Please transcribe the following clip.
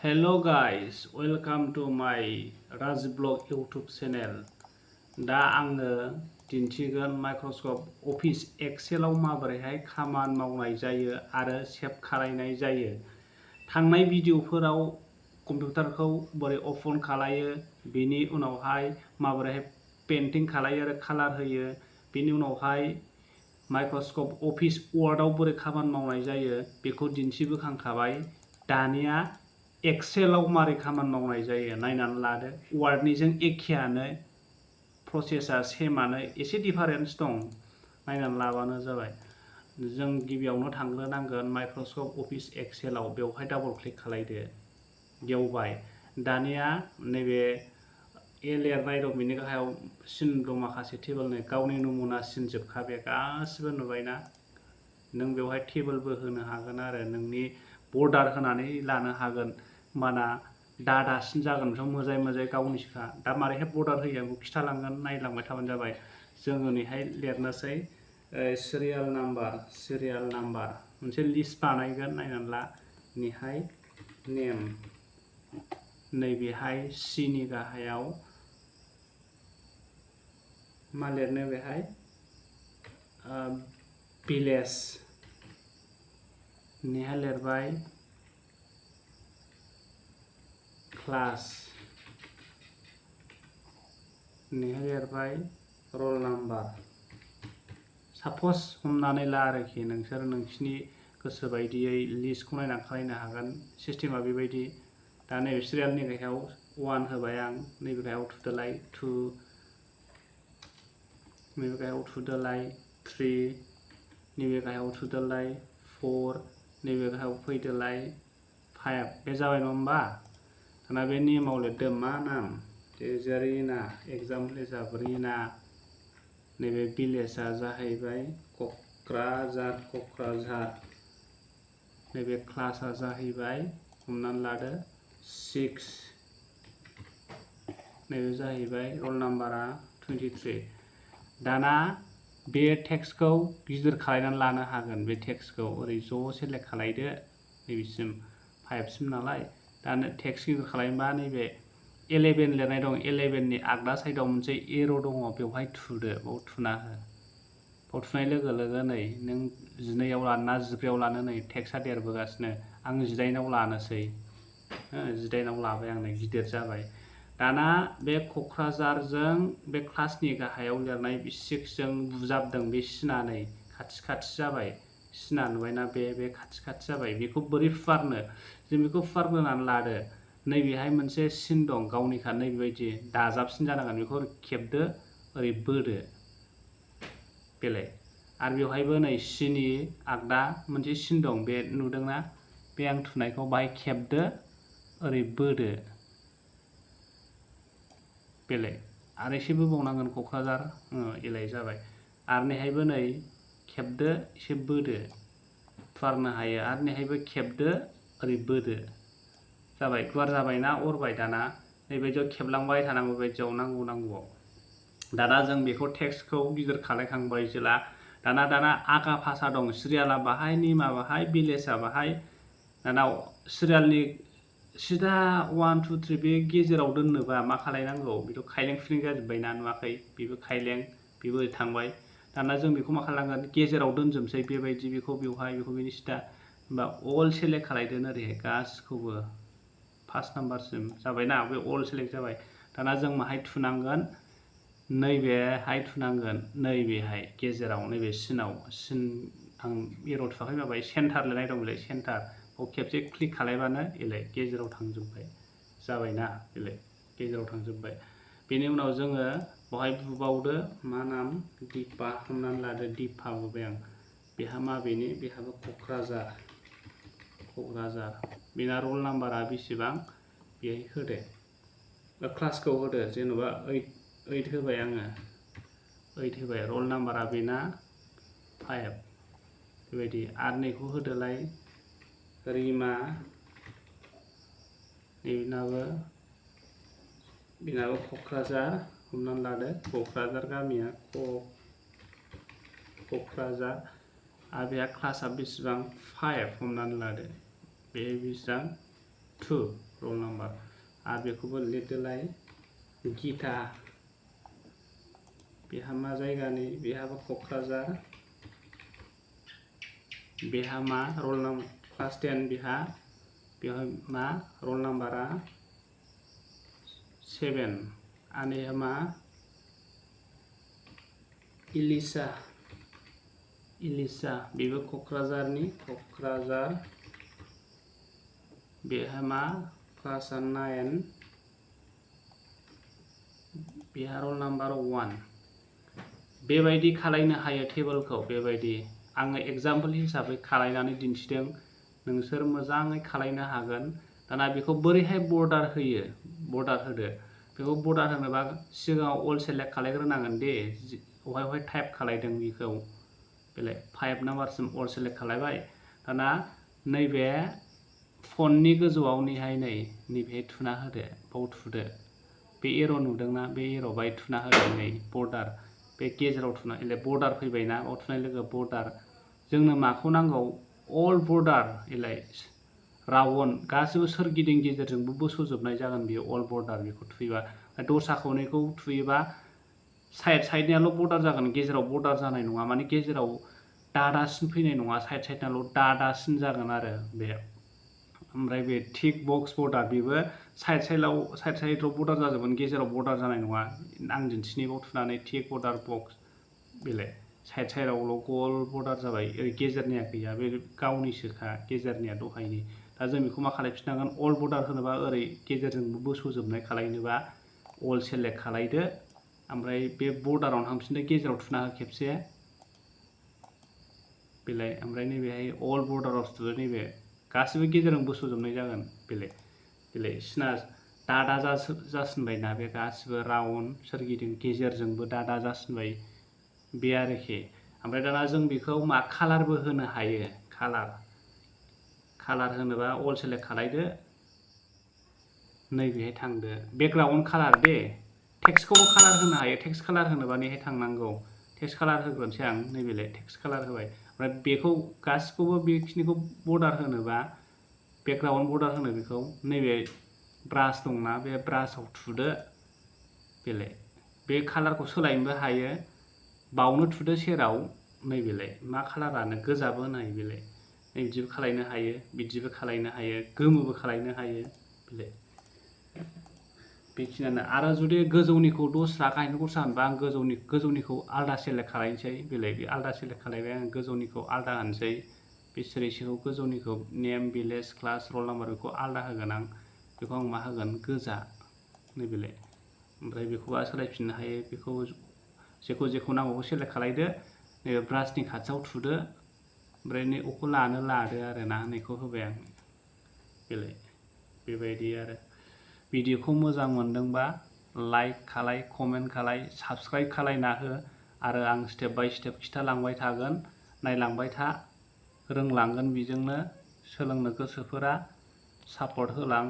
Hello guys, welcome to my Rajibvlog YouTube channel. दा आङो दिन्थिगोन माइक्रसफ्ट अफिस एक्सेलाव माबोरैहाय खामानि मावनाय जायो आरो सेभ खालायनाय जायो। थांनाय भिडिअफोराव कम्पिउटारखौ बोरै अन खालायो, बेनि उनावहाय माबोरैहाय पेन्टिं खालायो आरो कालार होयो, बेनि उनावहाय माइक्रसफ्ट अफिस वर्डआव बोरै खामानि मावनाय जायो बेखौ दिन्थिबोखांखाबाय। दानिया एक्सेलाव मारै खामानि मावनाय जायो नायनानै लादो। वार्डनिजों एखेयानो, प्रसेसा सेमानो, एसे डिफारेन्स दं, नायनानै लाबानो जाबाय। जों गिबियावनो थांग्रोनांगोन माइक्रसफ्ट अफिस एक्सेलाव, बेवहाय डाबल क्लिक खालायदो, गेवबाय। दानिया नैबे ए लिरनाय दं, बेनि गाहायाव सिन दं माखासे टेबोलनि, गावनि नमुना सिन जोबखा बे गासिबो नुबायना। नों बेवहाय टेबोलबो होनो हागोन आरो नोंनि बर्डार होनानै लानो हागोन, होमबाना दादासिन जागोन। मोजाङै मोजाङै गावनिखा। दा मारैहाय बर्डार होयो बेखौ खिथालांगोन, नायलांबाय थाबानो जाबाय। जोङो नैहाय लिरनोसै सिरियाल नाम्बार मोनसे लिस्ट बानायगोन, नायनानै ला। नैहाय नेम, नैबेहाय सिनि गाहायाव मा लिरनो, बेहाय भिलेज, नैहाय लिरबाय क्लास, नैहाय लिरबाय रल नाम्बार। साप'ज हमनानै ला आरोखि, नोंसोर नोंसिनि गोसो बायदियै लिस्टखौ नायनानै खालायनो हागोन, सिस्टेमा बेबायदि। दा नैबे सिरियालनि गाहायाव 1 होबाय आं, नैबे गाहायाव थुदोलाय 2, नैबे गाहायाव थुदोलाय 3, नैबे गाहायाव थुदोलाय 4, नैबे गाहायाव फैदोलाय 5। बे जाबाय नङा होमबा? दाना बे नेमाव लिरदो मा नाम, रिना, एग्जाम्पल हिसाब रिना। नैबे भिलेजआ जाहैबाय क'क्राझार। नैबे क्लासआ जाहैबाय, हमनानै लादो 6, नैबे जाहैबाय रल नाम्बारा 23। दाना बे टेक्सटखौ गिदिर खालायनानै लानो हागोन। बे टेक्सटखौ ओरै ज' सेलेक्ट खालायदो, नैबेसिम 5 सिम नालाय। दा टेक्सट गिदिर खालामबा नैबे 11 लिरनाय दं, 11नि आगदा साइडआव मोनसे एर' दङ, बेवहाय थुदो, बाव थुना हो। बाव थुनाय लोगो लोगो नै नों 12आव लानो ना 14आव लानो, नै टेक्सटआ देरबोगासिनो। आं 19आव लानोसै, 19आव लाबाय आं, नै गिदिर जाबाय। दाना बे क'क्राझारजों बे क्लासनि गाहायाव लिरनाय 6जों बुजाबदों, बे सिना नै खाथि खाथि जाबाय। सिना नुबायना, बे खाथि खाथि जाबाय। बेखौ बोरै फुवारनो, जों बेखौ फुवारग्रोनानै लादो। नैबेहाय मोनसे सिन दं, गावनिखा, नैबेबायदि दाजाबसिन जानांगोन। बेखौ खेबदो, ओरै बोदो, बेलाय। आरो बेवहायबो नै सिनि आगदा मोनसे सिन दं, बे नुदोंना, बे आं थुनायखौ बाहाय खेबदो, ओरै बोदो, बेलाय। आरो एसे बोबावनांगोन, क'क्राझार, एलाय जाबाय। आरो नैहायबो नै खेबदो, एसे बोदो, फुवारनो हायो। आरो नैहायबो खेबदो, ओरै बोदो, जाबाय। गुवार जाबायना, अरबाय। दाना नैबायदियाव खेबलांबाय थानांगौ, बायदियाव नांगौआव। दाना जों बेखौ टेक्सटखौ गिदिर खालायखांबाय जेला। दाना आगा फासा दं, सिरियाला बाहाय, नेमा बाहाय, भिलेजआ बाहाय। दाना सिरियालनि सिदा 1 2 3 बे गेजेराव दोननोबा मा खालायनांगौ, बेथ' खायलें खुइलें जाजोब्बायना, नुवाखै? बेबो खायलें, बेबो ओरै थांबाय। दाना जों बेखौ मा खालामनांगोन, गेजेराव दोनजोबसै बेबायदि, बेखौ बेवहाय, बेखौ बेनि सिदा। होमबा अल सेलेक्ट खालायदों ओरैहाय गासिखौबो, 1 नाम्बारसिम जाबायना, बे अल सेलेक्ट जाबाय। दाना जों माहाय थुनांगोन, नैबेहाय थुनांगोन, नैबेहाय गेजेराव, नैबे सिनाव, सिन आं एर'र थुवाखै, माबाय सेन्टार लिरनाय दं, बेलाय सेन्टार। बाव खेबसे क्लिक खालायबानो एलाय गेजेराव थांजोब्बाय, जाबायना, बेलाय गेजेराव थांजोब्बाय। बेनि उनाव जोङो बावहाय बुबावदो, मा नाम, दिपा, हमनानै लादो, दिपा बुबाय आं। बेहा माबेनि, बेहाबो क'क्राझार। बेना रल नाम्बारा बेसेबां, बेहाय होदो, क्लासखौ होदो, जेन'बा 8 होबाय आङो, 8 होबाय। रल नाम्बारा बेना 5, बेबायदि। आरो नैखौ होदोलाय रिमा, बेनाबो क'क्राझार, हमनानै लादो, क'क्राझार गामिया क'क्राझार। आरो बेहा क्लासआ बेसेबां, 5, हमनानै लादो। बे बेसेबां, 2, रल नाम्बार आरो बेखौबो लिरदोलाय गीता बेहा मा जायगानि बेहाबो क'क्राझार बेहा मा रल नाम्बार क्लास 10 बेवहाय मा रल नाम्बारा 7 आनैहा मा इलिसा बेबो क'क्राझारनि बेहा मा क्लास 9 बेहा रल नाम्बार 1 बेबायदि खालायनो हायो टेबोलखौ बेबायदि आङो एग्जाम्पल हिसाबै खालायनानै दिन्थिदों नोंसोर मोजाङै खालायनो हागोन दाना बेखौ बोरैहाय बर्डार होदो बेखौ बर्डार होनोबा सिगाङाव अल सेलेक्ट खालायग्रोनांगोन दे अहाय टाइप खालायदों बेखौ बेलाय 5 नाम्बारसिम अल सेलेक्ट खालायबाय दाना नैबे फन्टनि गोजौआव नैबेहाय थुना होदो बाव थुदो बे एर' नुदोंना बे एर' बाय थुना होदो नै बर्डार बे गेजेराव थुना बर्डार फैबायना बाव थुनाय लोगो बर्डार जोंनो माखौ नांगौ अल बर्डार राउन्ड गासिबो सोरगिदिं गेजेरजोंबो बोसोजोबनाय जागोन बेयो अल बर्डार बेखौ थुयोबा दस्रा खौनैखौ थुयोबा साइडनियाल' बर्डार जागोन गेजेराव बर्डार जानाय नङा माने गेजेराव दादासिन फैनाय नङा साइडनाल' दादासिन जागोन आरो बे ओमफ्राय बे थिक बक्स बर्डार बेबो साइडआव बर्डार जाजोबगोन गेजेराव बर्डार जानाय नङा आं दिन्थिनायाव थुनानै थिक बर्डार बक्स बेलाय साइडआवल' गल बर्डार जाबाय ओरै गेजेरनिया गैया बे गावनिसोखा गेजेरनिया दहायनि दा जों बेखौ मा खालायफिननांगोन अल बर्डार होनोबा ओरै गेजेरजोंबो बोसोजोबनाय खालायनोबा अल सेलेक्ट खालायदो ओमफ्राय बे बर्डारावनो थांफिनदो गेजेराव थुना हो खेबसे बेलाय ओमफ्राय नैबेहाय अल बर्डाराव थुदो नैबे गासिबो गेजेरजों बोसोजोबनाय जागोन बेलाय सिना दादा जासिनबायना बे गासिबो राउन्ड सोरगिदिं गेजेरजोंबो दादा जासिनबाय बे आरोखि ओमफ्राय दाना जों बेखौ मा कालारबो होनो हायो कालार होनोबा अल सेलेक्ट खालायदो नैबेहाय थांदो बेकग्राउन्ड कालार दे टेक्सटखौबो कालार होनो हायो टेक्स्ट कालार होनोबा नैहाय थांनांगौ टेक्स्ट कालार होग्रोनोसै आं नैबेलाय टेक्स्ट कालार होबाय ओमफ्राय बेखौ गासिखौबो बेखिनिखौ बर्डार होनोबा बेकग्राउन्ड बर्डार होनो बेखौ नैबे ब्रास दंना बे ब्रासाव थुदो बेलाय बे कालारखौ सोलायनोबो हायो बावनो थुदो सेराव नैबेलाय मा कालारानो गोजाबो होनो हायो बेलाय बिदिबो खालायनो हायो बिदिबो खालायनो हायो गोमोबो खालायनो हायो बेलाय बेखिनियानो आरो जुदि गोजौनिखौ दस्रा गाहायनिखौ दस्रा होनबा आं गोजौनिखौ आलदा सेलेक्ट खालायनोसै बेलाय बे आलदा सेलेक्ट खालायबाय आं गोजौनिखौ आलदा होनसै बे सिरिसेखौ गोजौनिखौ नेम भिलेज क्लास रल नाम्बार बेखौ आलदा होगोन आं बेखौ आं मा होगोन गोजा नैबेलाय ओमफ्राय बेखौबो सोलायफिननो हायो बेखौ जेखौ नांगौ सेलेक्ट खालायदो नैबे ब्रासनि खाथियाव थुदो ओमफ्राय नै अखौ लादो आरोना नैखौ होबाय आं बेलाय बेबायदि आरो भिडिअखौ मोजां मोनदोंबा लाइक खालाय कमेन्ट खालाय साबस्क्राइब खालायना हो आरो आं स्टेप बाय स्टेप खिथालांबाय थागोन नायलांबाय था रोंलांगोन बेजोंनो सोलोंनो गोसोफोरा सापर्ट होलां